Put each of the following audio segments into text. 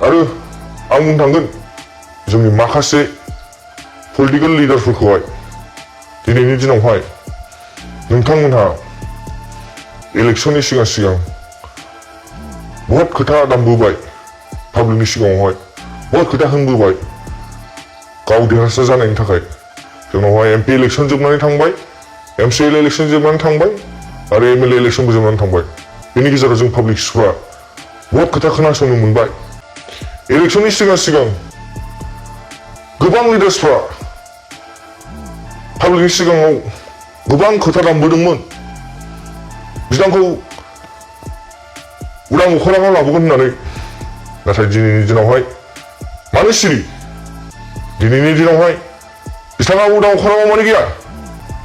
आरो आं बुंनो थांगोन जोंनि माखासे पलिटिकेल लिडारफोरखौहाय दिनैनि दिनावहाय नोंथांमोनहा इलेक्शननि सिगां बहुत खोथा दामबोबाय पाब्लिकनि सिगाङावहाय बहुत खोथा होनबोबाय गाव देरहासार जानायनि थाखाय जोंनावहाय एमपि इलेक्शन जोबनानै थांबाय एमसिएल इलेक्शन जोबनानै थांबाय आरो एमएलए इलेक्शनबो जोबनानै थांबाय बेनि गेजेराव जों पाब्लिकफ्रा बहुत खोथा खोनासंनो मोनबाय इलेक्शननि सिगां गोबां लिडार्सफ्रा पाब्लिकनि सिगाङाव गोबां खोथा दामबोदोंमोन बिथांखौ उदां अख्राङाव लाबोगोन होननानै नाथाय दिनैनि दिनावहाय मानो सिरि दिनैनि दिनावहाय बिथाङा उदां अख्राङाव मानो गैया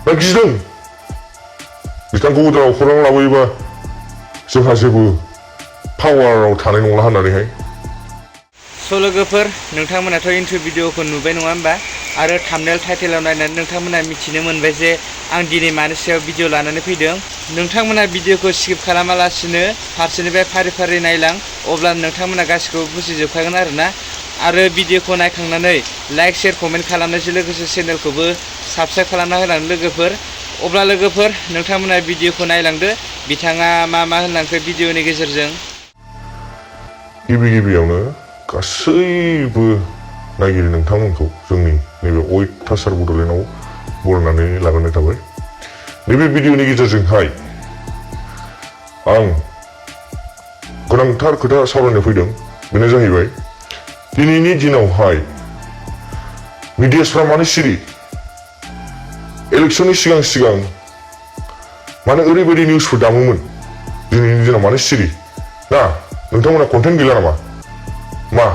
दा गिदों बिथांखौ उदां अख्राङाव लाबोयोबा जोंहा जेबो पावाराव थानाय नंला होननानैहाय लोगोफोर नोंथांमोनाथ' इन्ट्र भिडिअखौ नुबाय नङा होमबा आरो थाम्बनेल टाइटेलाव नायनानै नोंथांमोना मिथिनो मोनबाय जे आं दिनै मानि सायाव भिडिअ लानानै फैदों नोंथांमोना भिडिअखौ स्किप खालामालासिनो फारसेनिफ्राय फारि फारि नायलां अब्ला नोंथांमोना गासिखौबो बुजिजोबखागोन आरो भिडिअखौ नायखांनानै लाइक शेयार कमेन्ट खालामनायजों लोगोसे चेनेलखौबो साबस्क्राइब खालामना होलांदो लोगोफोर अब्ला लोगोफोर नोंथांमोना भिडिअखौ नायलांदो बिथाङा मा होनलांखो भिडिअनि गेजेरजों गिबियावनो गासैबो नायगिरि नोंथांमोनखौ जोंनि नैबे अयथासार बड'लेण्डआव बरायनानै लाबोनाय थाबाय नैबे भिडिअनि गेजेरजोंहाय आं गोनांथार खोथा सावरायनो फैदों बेनो जाहैबाय दिनैनि दिनावहाय मिडियाफ्रा मानो सिरि इलेक्शननि सिगां मानो ओरैबायदि निउसफोर दामोमोन दिनैनि दिनाव मानो सिरि ना नोंथांमोना कन्टेन्ट गैला नामा मा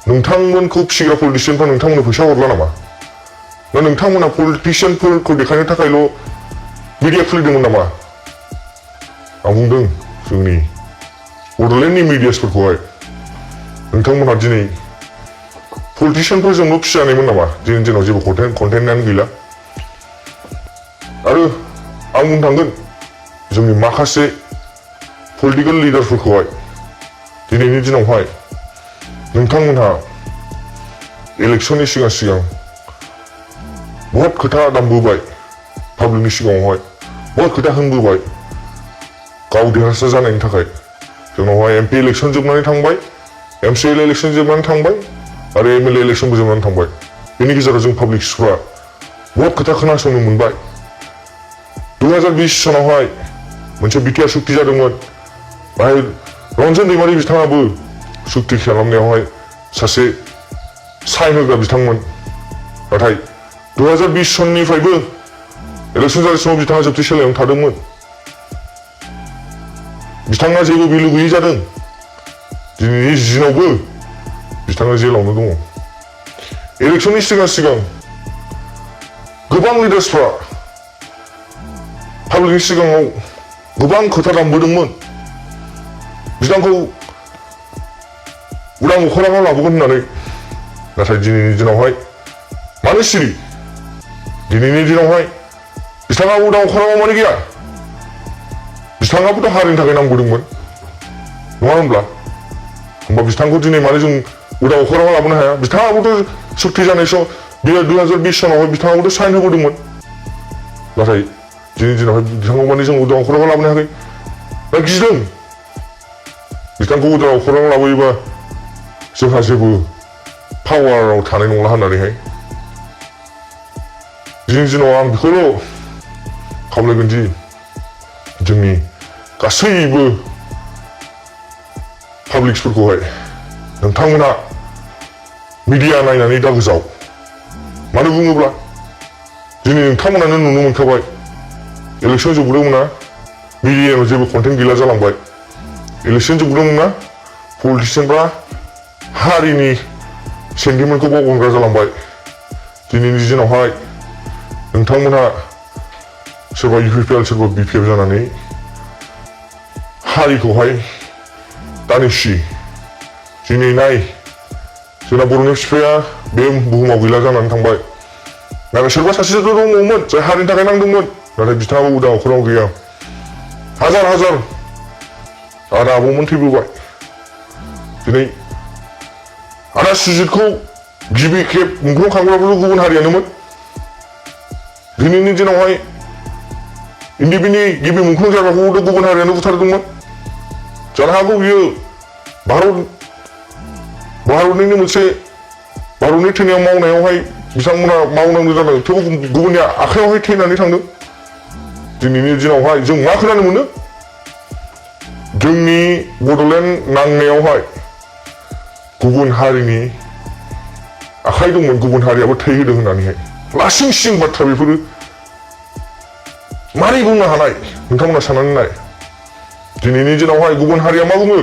नोंथांमोनखौ फिसिग्रा पलिटिशियानफ्रा नोंथांमोननो फैसा हरला नामा ना नोंथांमोना पलिटिशियानफोरखौ देखायनो थाखायल' मिडिया खुलिदोंमोन नामा आं बुंदों जोंनि बड'लेण्डनि मिडियासफोरखौहाय नोंथांमोनहा दिनै पलिटिशियानफोरजोंल' फिसिजानायमोन नामा दिनैनि दिनाव जेबो कन्टेन्टआनो गैला आरो आं बुंनो थांगोन जोंनि माखासे पलिटिकेल लिडारफोरखौहाय दिनैनि दिनावहाय नोंथांमोनहा इलेक्शननि सिगां बहुत खोथा दामबोबाय पाब्लिकनि सिगाङावहाय बहुत खोथा होनबोबाय गाव देरहासार जानायनि थाखाय जोंनावहाय एमपि इलेक्शन जोबनानै थांबाय एमसिएल इलेक्शन जोबनानै थांबाय आरो एमएलए इलेक्शनबो जोबनानै थांबाय बेनि गेजेराव जों पाब्लिकफ्रा बहुत खोथा खोनासंनो मोनबाय 2020 सनावहाय मोनसे बिटिआर सुक्ति जादोंमोन बाहाय रन्जन दैमारि बिथाङाबो सुक्ति खालामनायावहाय सासे साइन होग्रा बिथांमोन नाथाय 2020 सननिफ्रायबो इलेक्शन जानाय समाव बिथाङा जोबथेसालियावनो थादोंमोन बिथाङा जेबो भेलु गैयै जादों दिनैनि दिनावबो बिथाङा जेलावनो दङ इलेक्शननि सिगां गोबां लिडार्सफ्रा पाब्लिकनि सिगाङाव गोबां खोथा दामबोदोंमोन बिथांखौ उदां अख्राङाव लाबोगोन होननानै नाथाय दिनैनि दिनावहाय मानो सिरि दिनैनि दिनावहाय बिथाङा उदां अख्राङाव मानो गैया बिथाङाबोथ' हारिनि थाखाय नांबोदोंमोन नङा होनब्ला होमबा बिथांखौ दिनै मानो जों उदां अख्राङाव लाबोनो हाया बिथाङाबोथ' सुक्ति जानाय सम बे 2020 सनावहाय बिथाङाबोथ' साइन होबोदोंमन नाथाय दिनैनि दिनावहाय बिथांखौ माने जों उदां अख्राङाव लाबोनो हायाखै दा गिदों बिथांखौ उदां अख्राङाव लाबोयोबा जोंहा जेबो पावाराव थानाय नंला होननानैहाय दिनैनि दिनाव आं बेखौल' खावलायगोन दि जोंनि गासैबो पाब्लिक्सफोरखौहाय नोंथांमोना मिडिया नायनानै दा गोजाव मानो बुङोब्ला दिनै नोंथांमोनानो नुनो मोनखाबाय इलेक्शन जोबदोंमोनना मिडियायाव जेबो कन्टेन्ट गैला जालांबाय इलेक्शन जोबदोंमोनना पलिटिशियानफ्रा हारिनि सेन्टिमेन्टखौ बावगारग्रा जालांबाय दिनैनि दिनावहाय नोंथांमोनहा सोरबा इउपिपिएल सोरबा बिपिएफ जानानै हारिखौहाय दानेसि दिनै नाय जोंना बर'नि बिफाया बे बुहुमाव गैला जानानै थांबाय नाथाय सोरबा सासे दङमोन जाय हारिनि थाखाय नांदोंमोन नाथाय बिथाङाबो उदां अख्राङाव गैया हाजार आदा आबौमोन थैबोबाय दिनै आदा सुजितखौ गिबि खेब मुंख्लंखांग्राफोर गुबुन हारियानोमोन। दिनैनि दिनावहाय इन्दिबिनि गिबि मुंख्लं जाग्राखौबो गुबुन हारियानो बुथारदोंमोन। जानो हागौ बियो भारतनिनो मोनसे भारतनि थैनायाव मावनायावहाय बिथांमोना मावनांगौ जादों, थेवबो गुबुननि आखायावहाय थैनानै थांदों। दिनैनि दिनावहाय जों मा खोनानो मोनो? जोंनि बड'लेण्ड नांनायावहाय गुबुन हारिनि आखाइ दंमोन, गुबुन हारियाबो थै होदों होननानैहाय। लासिं सिं बाथ्रा बेफोरो मारै बुंनो हानाय नोंथांमोना साननानै नाय। दिनैनि दिनावहाय गुबुन हारिया मा बुङो?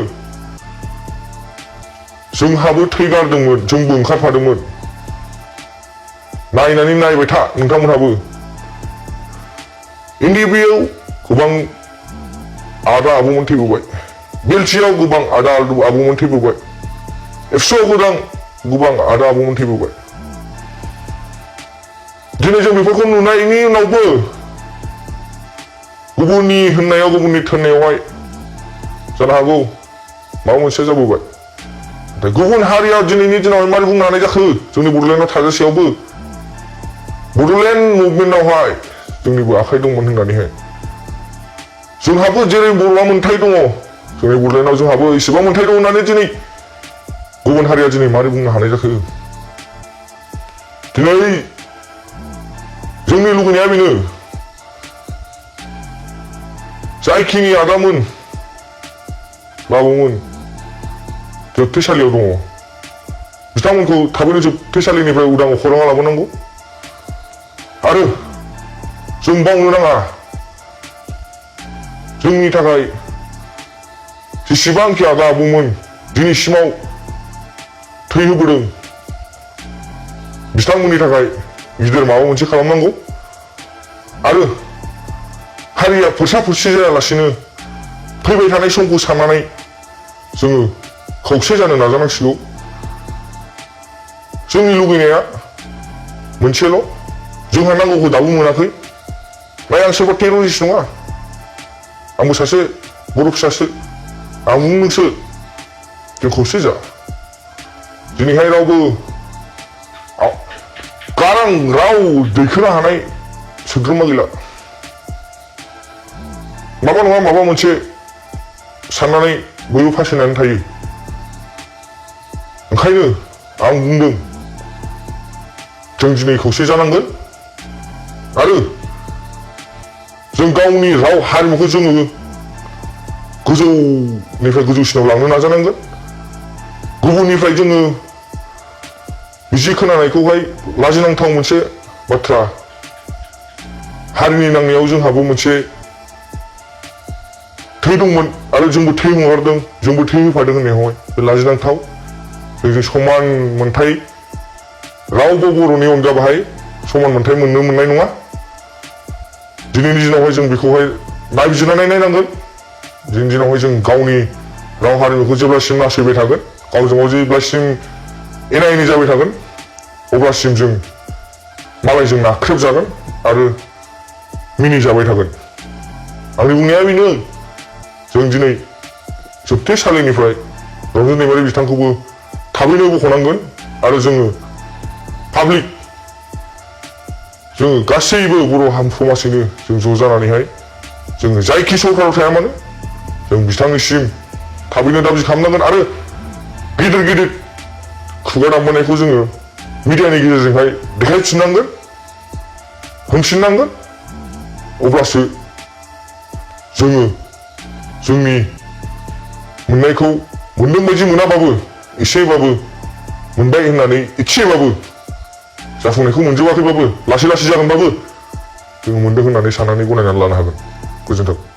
जोंहाबो थै गारदोंमोन, जोंबो ओंखारफादोंमोन। नायनानै नायबाय था नोंथांमोनहाबो। इन्दिबियाव गोबां आदा आबौमोन थैबोबाय, बेलजियाव गोबां आदा आबौमोन थैबोबाय, एबसुआव गोबां आदा आबौमोन थैबोबाय। दिनै जों बेफोरखौ नुनायनि उनावबो गुबुननि होननायाव, गुबुननि थोननायावहाय जानो हागौ माबा मोनसे जाबोबाय। नाथाय गुबुन हारिया दिनैनि दिनावहाय मारै बुंनो हानाय जाखो? जोंनि बड'लेण्डआव थाजासेयावबो बड'लेण्ड मुभमेन्टआवहाय जोंनिबो आखाइ दंमोन होननानैहाय। जोंहाबो जेरै बर'आ मोन्थाय दङ, जोंनि बड'लेण्डआव जोंहाबो इसेबां मोन्थाय दं होननानै दिनै गुबुन हारिया दिनै मारै बुंनो हानाय जाखो? दिनै जोंनि लुगैनाया बेनो, जायखिनि आदामोन बाबुमोन जोबथेसालियाव दङ, बिथांमोनखौ थाबैनो जोबथेसालिनिफ्राय उदां अखराङाव लाबोनांगौ। आरो जों बावनो नाङा, जोंनि थाखाय जेसेबांखि आदा आबौमोन दिनैसिमाव थै होबोदों, बिथांमोननि थाखाय गिदिर माबा मोनसे खालामनांगौ। आरो हारिया फोरसा फोरसि जायालासिनो फैबाय थानाय समखौ साननानै जोङो खौसे जानो नाजानांसिगौ। जोंनि लुगैनाया मोनसेल', जोंहा नांगौखौ दाबो मोनाखै। नाय, आं सोरबा टेररिस्ट नङा, आंबो सासे बर' फिसासो। आं बुंनोसो, जों खौसे जा। दिनैहाय रावबो गारां राव दैखोनो हानाय सोद्रोमा गैला। माबा नङा माबा मोनसे साननानै बयबो फासायनानै थायो। ओंखायनो आं बुंदों, जों दिनै खौसे जानांगोन आरो जों गावनि राव हारिमुखौ जोङो गोजौनिफ्राय गोजौसिनाव लांनो नाजानांगोन। गुबुननिफ्राय जोङो बिदि खोनानायखौहाय लाजिनांथाव मोनसे बाथ्रा। हारिनि नांनायाव जोंहाबो मोनसे थै दंमोन आरो जोंबो थै हगारदों, जोंबो थै होफादों होननायावहाय बे लाजिनांथाव। जों समान मोनथाय रावबो बर'नि अनगा बाहाय समान मोनथाय मोननो मोननाय नङा। दिनैनि दिनावहाय जों बेखौहाय नायबिजिरनानै नायनांगोन। दिनैनि दिनावहाय जों गावनि राव हारिमुखौ जेब्लासिम नासयबाय थागोन, गावजों गाव जेब्लासिम एना एनि जाबाय थागोन, अब्लासिम जों मालायजों नाख्रेबजागोन आरो मिनिजाबाय थागोन। आंनि बुंनाया बेनो, जों दिनै जोबथेसालिनिफ्राय रन्जन दैमारि बिथांखौबो थाबैनो बख'नांगोन आरो जोङो पाब्लिक, जोङो गासैबो बर' समाजैनो जों ज' जानानैहाय जोङो जायखि सरकाराव थाया मानो जों बिथांनिसिम थाबैनो दाबि खालामनांगोन आरो गिदिर गिदिर खुगा दामबोनायखौ जोङो मिडियानि गेजेरजोंहाय देखायफिननांगोन, होनफिननांगोन। अब्लासो जोङो जोंनि मोननायखौ मोनदों बायदि मोनाबाबो एसेबाबो मोनबाय होननानै, एसेबाबो जाफुंनायखौ मोनजोबाखैबाबो लासै लासै जागोनबाबो जोङो मोनदों होननानै साननानै गनायनानै लानो हागोन। गोजोन्थों।